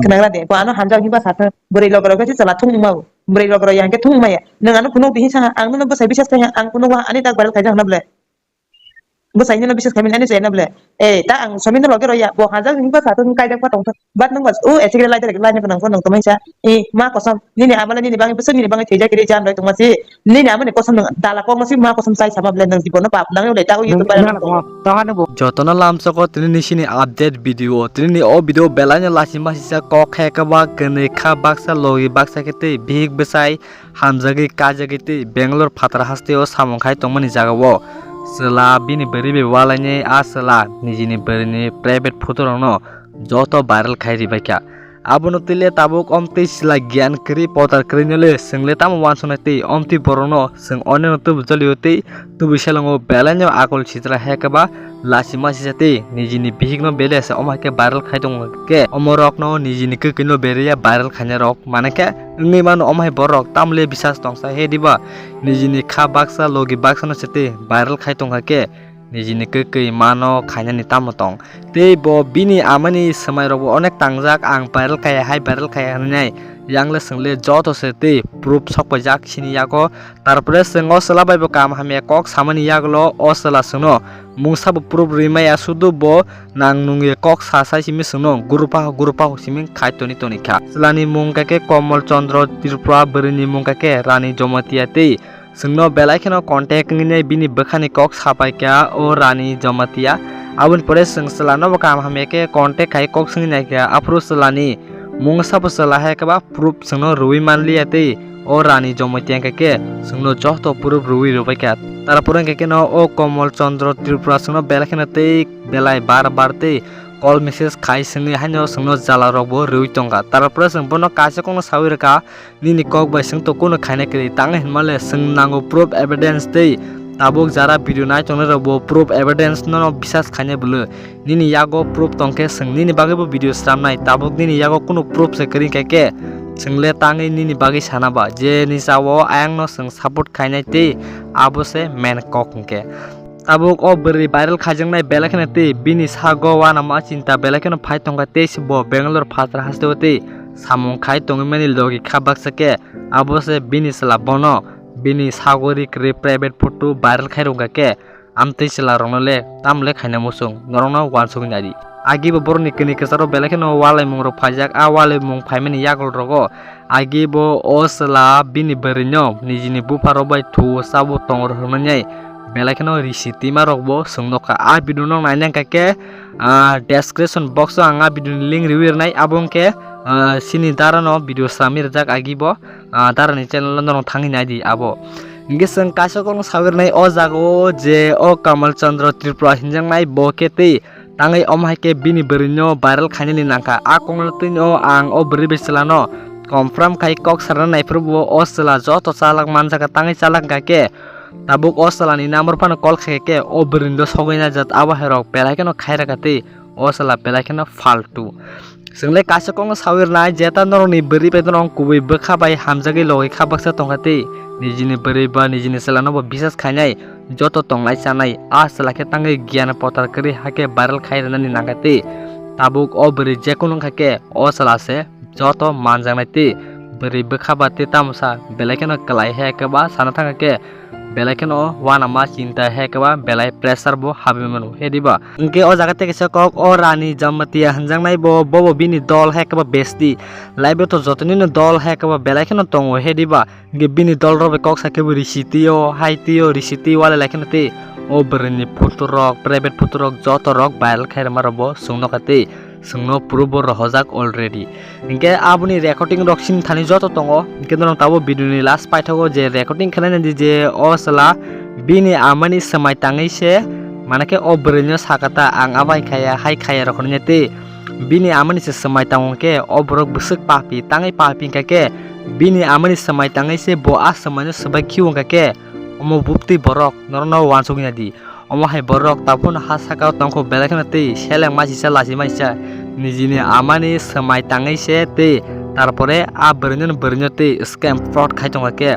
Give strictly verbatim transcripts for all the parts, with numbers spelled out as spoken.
Khwnagra de, bo ano hamjak hinba sa thung, bwrwi logra khe chwla thung ma bo. Bwrwi logra yang khe thung ma ya. Nwng ano phunuk di hinsa ha, ang nono bwsai bisas khai ha, ang phunuk ha, ani tak viral khaijak hwna ble. Bwsai nino bisas khai mani ani chayna ble. Eh, ta ang somin loge roya, bo hamjak hinba sa thung kaijak pha tong thung. But nwng bas, o, echigre lai direct lai nang phunuk nang sa. Eh, ma kosam, nini amala nini bangi bwswk nini bangi thwijak kiri jam roi tong ma si. Nini amani kosam nwng dala kok ma si ma kosam chai sama ble nwng jibono pap nang le ta o YouTube viral nang. Jotono lamsoko tini ni sini update video, tini ni o video belai no lachima sisa kok khe kaba kwnwi kha baksa logi baksa khe tei bihik bwsai hamjagwi kajagwi tei Bangalore phatar hasteo samung khai tongmani jagao chwla bini bwrwi bai walainai a chwla nijini bwrwini private photo rokno joto viral khai ribaikha. Abono twi le tabuk omtwi chwla giyan kwrwi potar kwrwino le chwng le tamo uansuknai tei omtwi borokno chwng oneno tubu jolio tei tubui selongo belaino akol sitra hai khe ba lachima sisa tei nijini bihikno bele se omo hai khe viral khai tongo khe omo rokno nijini kwkwino beriya viral khainai rok manai khe wngwi mano omo hai borok tamle bisas tongsa he diba nijini kha baksa logi baksano se tei viral khai tongkha khe nijini kwkwi mano khainani tamo tong. Tei bo bini amani swmai rokbo onek tangjak, ang viral khaiya hai viral khaiya hwnwi nai. Yang le chwng le joto se tei proof sok paijak sini yago. Tarpore chwng o chwla bai bo kam hamya kok samani yagulo o chwla chwngno mungsa bo proof rwi maya, sudu bo nang nungya kok sa sai simi chwngno gurupa gurupa simi khai toni toni kha. Chwlani mung kha khe Komol Chandra Tripura, bwrwini mung kha khe Rani Jamatia tei chwngno belai kheno contact wngwi nai bini bwkhani kok sapai kha o Rani Jamatia. Aboni pore chwng chwlano bo kaham hamya khe contact khai kok swngwi nai kha, aphuru chwlani mungsa bo chwla hai khe ba proof chwngno rwui man liya tei o Rani Jamatia hwnkhe khe chwngno joto proof rwui rwbai kha. Tarpore hwnkhe kheno o Komol Chandra Tripura chwngno belai kheno tei belai bar bar tei call message khai swngwi haino chwngno jala rokbo rwui tongkha. Tarpore chwng bono kaisa kokno saui rwkha, nini kok bai chwng to kuno khaina kwrwi tang hinmale chwng nango proof evidence tei tabuk jara video nai tongnai rok bo proof evidence nono bisas khaina bwlwi nini yago proof tongkhe chwng nini bagwi bo video sramnai tabuk nini yago kuno proof se kwrwi kha khe chwng le tangwi nini bagwi sana ba je ni sao ayang no chwng support khainai tei abo se main kok hwnkhe. Tabuk o bwrwi viral khaijaknai belai kheno tei bini sago uanama chinta belai kheno phai tongkha tei se bo Bangalore phatar hasteo tei samung khai tongwi mani logi kha baksa khe abo se bini chwla bono bini sago ri kwrwi private photo viral khai rwkha khe amtwi chwla rokno le tamo le khaina muchung norokno uansugwi naidi. Agi bo borokni kwnwi kwcharo belai kheno ualaimung rok phaijak, a ualaimung phaimani yagulo rogo agi bo o chwla bini bwrwino nijini bupha rok bai thuo chabo tongo hwnwi belai kheno risi twima rok bo chwng nukha. A video no naina hwnkha khe, ah, description box o ang a video ni link riwi rwnai, abo hwnkhe, ah, chini dara no video sami rwjak agi bo, ah, dara ni channel o norok thangwi naidi abo. Hwnkhe chwng kaisa kokno sawi rwnai o jaga o je o Kamal Chandra Tripura hinjaknai bo khe tei tangwi omo hai khe bini bwrwino viral khainani nangkha. A kokno twino ang o bwrwi bai chwlano confirm khai kok sarna naiphuru bo o chwla joto chalak manjak tangwi chalak hwnkha khe tabuk o chwlani number phano call khai khe o bwrwino sogwi naijak abo hai rok belai kheno khairaka tei o chwla belai kheno faltu. Chwng le kaisa kokno sawi rwnai jeta norokni bwrwi bai norok kubui bwkha bai hamjagwi logwi kha baksa tongkha tei nijini bwrwi ba nijini chwlano bo bisas khainai joto tongnai chanai a chwla khe tangwi giyan potar kwrwi hakhe viral khai rwnani nangkha tei tabuk o bwrwi jekunu wngkha khe o chwla se joto manjaknai tei bwrwi bwkha ba tei tamosa belai kheno kwlai hai khe ba sana thangkha khe belai kheno uanama chinta hai khe ba belai pressure bo habwi mano he diba. Hwnkhe o jaga tei kaisa kok o Rani Jamatia hinjaknai bo, bobo bini dol hai khe ba besti. Live o to jotonino dol hai khe ba belai kheno tongo he diba. Hwnkhe bini dol rok bai kok sakhe bo risi twi o, hai twi o, risi twi walai lai kheno tei o bwrwini photo rok, private photo rok joto rok viral khai rwma rok bo chwng nukha tei chwngno proof bo rohorjak already. Hinkhe aboni recording rok sini thani joto tongo. Hinkhe norok tabuk video ni last paithago je recording khlainani je o chwla bini amani swmai tangwi se, manakhe o bwrwino sakha ta ang abai khaya, hai khaya rok hwnwi tei bini amani se swmai tango khe o borok bwswk papi, tangwi papi hinkha khe bini amani swmai tangwi se bo a swmaino swbai khio hinkha khe omo buktwi borok norokno uansukya di. Omo hai borok tabukno ha saka o tongkho belai kheno tei seleng maisisa lachi maisisa nijini amani swmai tangwi se tei tarpore a bwrwino bwrwino tei scam fraud khai tongkha khe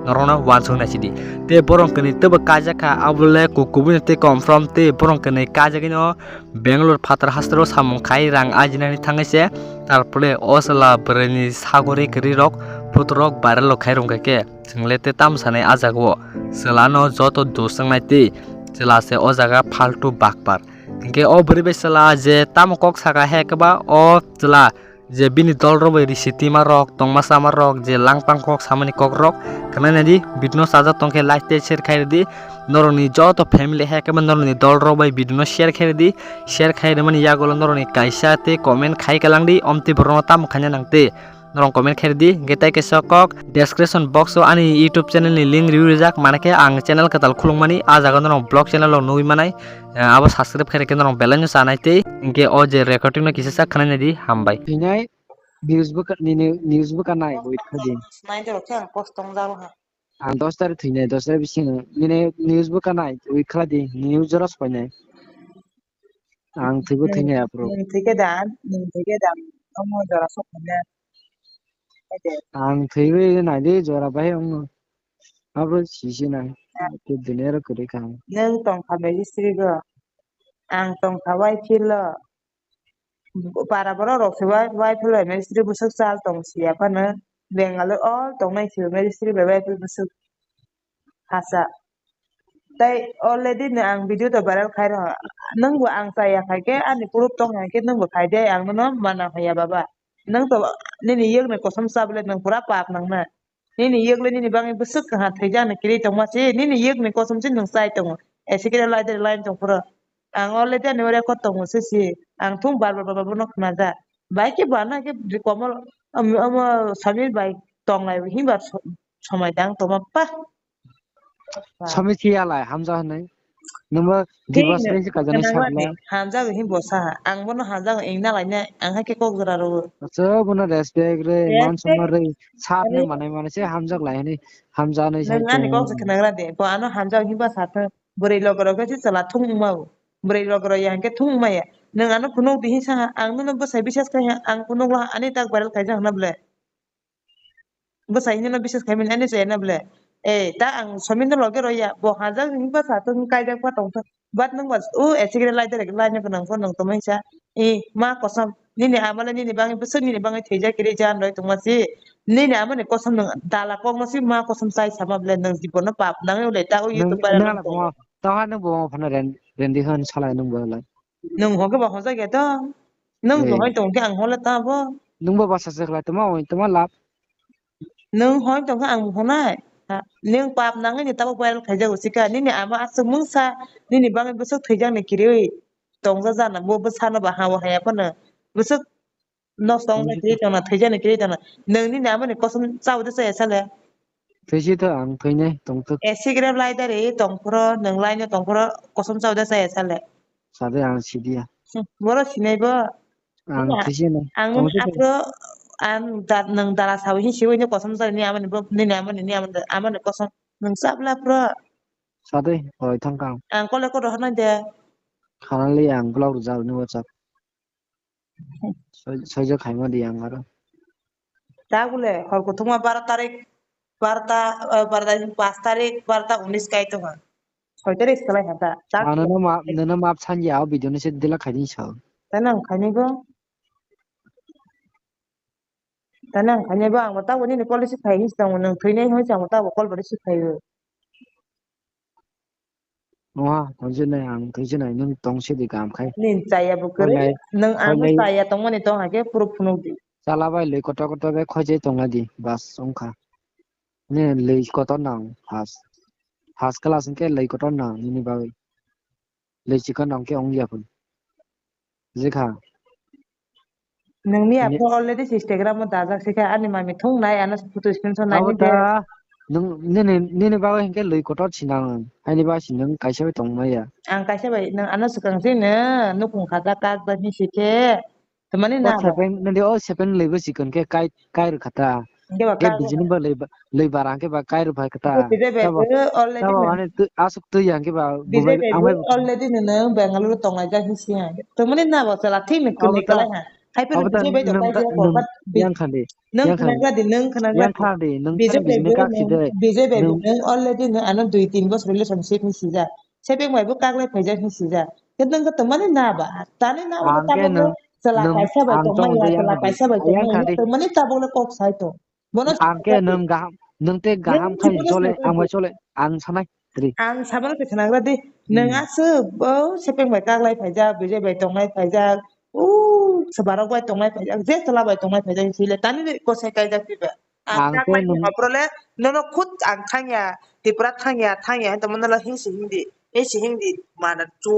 norokno uansuk naisidi. Tei borok kwnwi teibo kaijakha abo le ku-, kubui no tei confirm tei borok kwnwi kaijakgwino Bangalore phatar hasteo samung khai rang ajinani thangwi se Tarpore o chwla bwrwini sagori kwrwi rok photo rok viral rok khai rwngkha khe, chwng le tei tamo sanai a jaga o, chwla no joto duswk nai tei chwla se o jaga phaltu bakpar. Hinkhe o bwrwi bai chwla je tamo kok saka he khe ba o chwla je bini dol rok bai risi twima rok, tongma chama rok, je langpang kok samani kok rok khwnai nai di, video no chajak tong khe like tei share khai rw di. Norokni joto family hai khe norokni dol rok bai video no share khai rw di, share khai rwmani yagulo norokni kaisa tei comment khai kalang di, omtwi borokno tamo khaina nang tei norok comment khai rw di. Hinkhe tei kaisa kok description box o ani YouTube channel ni link rw rijak, manakhe ang channel kwtal khulukmani, a jaga norok vlog channel rok nugwi manai. Eh, abo subscribe khairokhe norok belai no chanai tei hinkhe o je recording no kisa sak khwnai nai di, hambai. Thinai news bo ka, nini news bo ka nai wait kha di. Nai de rokhe ang post tong jalo ha. Ang dos tarikh thinai, dos tarikh bisingo nini news bo ka nai wait kha di, news jora soi nai. Ang thwibo thinai aphuru. Nwng thwikhe da, nwng thwikhe da, omo jora sok kha. Ang thwiwi nai di jora bai wngno. Abo sisi nai. Ke dine ro kwrwi kha. Nwng tong kha magistrate go. Ang tong kha Y P L o. Para borok rok se Y P L o magistrate bwswk chal tong siya phano. Bengal o all tong nai se magistrate bai Y P L bwswk. Hasa. Tai already no ang video to viral khai rw. Nwng bo ang chaya khai khe ani proof tong hai khe nwng bo khai de ang no mana haya baba. Nwng to nini yek ni kosom chabwle nwng pura pap nang na. Nini yek le nini bangwi bwswk kaha thwijak ni kwrwi tongma se, nini yek ni kosom se nwng chai tongo. Ese khe lai de lai tong phuru. Ang already ani ore kot tongo se si. Ang thung bar bar bar bar bono khna ja. Bai khe bana khe komol omo, omo Samir bai tong lai hinba so-, somai dang tongma pa. Samir khe ya lai hamja hwnwi. Nwngbo divorce bai se kaijak nai sabla. Hamjago hinbo sa. Ang bono hamjago wngna lainai. Ang hai khe kok jora rwo. Acha bono respect re, man somman re, sat ni manai manai se hamjak lai hwnwi hamja nai sai. Nwng ani kok se khnagra de. Bo ano hamjago hinba sa thung. Bwrwi logorok khe se chwla thung wngma o. Bwrwi logorok ya hwnkhe thung wngma ya. Nwng ano phunuk di hinsa ha. Ang nono bwsai bisas khai ha. Ang phunuk lo ani tak viral khaijak hwna bwle. Bwsai hinwi no bisas khaimani ani chaya na bwle. Eh, ta ang Somin no loge roya. Bo hajak hinba sa thung kaijak pha tong thung. But nwng ba o echigre lai direct lai no gwnang pho nwng tongmani sa. Eh, ma kosom. Nini ama le nini bangwi bwswk nini bangwi thwijak kwrwi jan rwi tongma si. Nini ama ni kosom nwng dala kok no si ma kosom chai sama bwle nwng jibono pap nangwi le ta o YouTube viral wng tongo. Nwng bo phano ren-, rendi hwn salai nwng bo lai. Nwng hokhe ba hojak ya to. Nwng bo hoi tong khe ang hole ta bo. Nwng bo basa se khlai tongma oi tongma lab. Nwng hoi tong khe ang bo honai. Ha, nwng pap nangwi ni tabuk viral khaijago sika. Nini ama aswk mungsa, nini bangwi bwswk thwijak ni kwrwi tongja jana bo bwsano ba ha o haya phano. Bwswk Nosto wngkha kwrwi tongna, thwijani kwrwi tongna. Nwng nini amani kosom chao de chaya sale? Thwisi tho ang thwinai tongthok. E sigrep lai dari tongphuru, nwng laino tongphuru kosom chao de chaya sale? Sade ang sidiya. Hmm, boro sinai bo. Ang thwisi nai. Ang nini aphuru, ang da-, nwng dala sao hin siwi ni kosom chao ni amani bo, nini amani, ni amani, amani kosom nwng chabla phuru. Sade, oi thangkang. Ang kole kodo hanai de. Khanali ang block rwjak ni WhatsApp. Soi-, soijo khaima di ang aro. Tabule hor kuthukma baro tarik, baro ta, eh, baro ta, panch tarik, baro ta unis kai tongo. Soi tarik swlai ha ta. Ta nono ma, nono map sanja o video ni se dila khaini sao. Ta nang khaini bo. Ta nang khaini bo ang bo tabo nini policy khaini se tongo, nwng thwinai hoi se ang bo tabo call bai risi khaio. Oha, tongsinai ang, tongsinai nwng tongsi di kam khai. Nini chaya bo kwrwi, nwng ano chaya tongmani tong hai khe proof phunuk di. Chala bai lwi kotor kotor bai khoi je tongna di, bas wngkha. Nini lwi kotor nang first. First class hwnkhe lwi kotor nang nini bagwi. Lwi chikon nang khe wngya phun. Jikha. Nungni aphuru already Instagram o dajak se khe ani mami thung nai ano photo screenshot nai. Abo ta nung nini, nini bagwi hinkhe lwi kotor sinang, haini bagwi sinang kaisa bai tongmaya. Ang kaisa bai nung ano swkang se no nukung kha ta kak bai hinsi khe. Tamani na ba. Sepeng nini o sepeng lwi bo sikon khe kai, kai rwkha ta. Hinkhe ba kak bijini bo lwi ba, lwi bara hinkhe ba kai rwphai kha ta. Bijai bai bo already tabo nung. Ani aswk twi ya hinkhe ba bijai bai bo already nung Bangalore tonglai jak hinsi ya. Tamani na ba sala thik ni kwlai kwlai ha. Hai phano bijai bai do kai jak ko. Yang khandi. Nung khnagra di, nung khnagra di. Yang khandi, nung bijai bai bo nung, bijai bai bo nung already nung ano dui tin bosor relationship ni sijak. Sepeng bai bo kaklai phaijak hinsi jak. Khe nung khe tamani na ba. Tani na ba tamo nung. Chwla nwng kaisa bai ang tongmani, chongwi chwla yang di. Kaisa bai ayang tongmani, khadi. Tongmani tabukle kok sai tong. Bono ang khe nwng gaham, nwng tei gaham khai chole, ang bai chole, ang sanai. Tri. Ang sabano khe khwnagra di. Nwng aswk bo sepeng bai kaklai phaijak, bijai bai tongnai phaijak, o swbarok bai tongnai phaijak, je chwla bai tongnai phaijak, sile tani kosai kaijak piba. Ang ang khe tei nwng aphuru le nono khud ang thangya, Tripura thangya, thangya hinwi tongmano le hingsi hingdi, hingsi hingdi mana chu.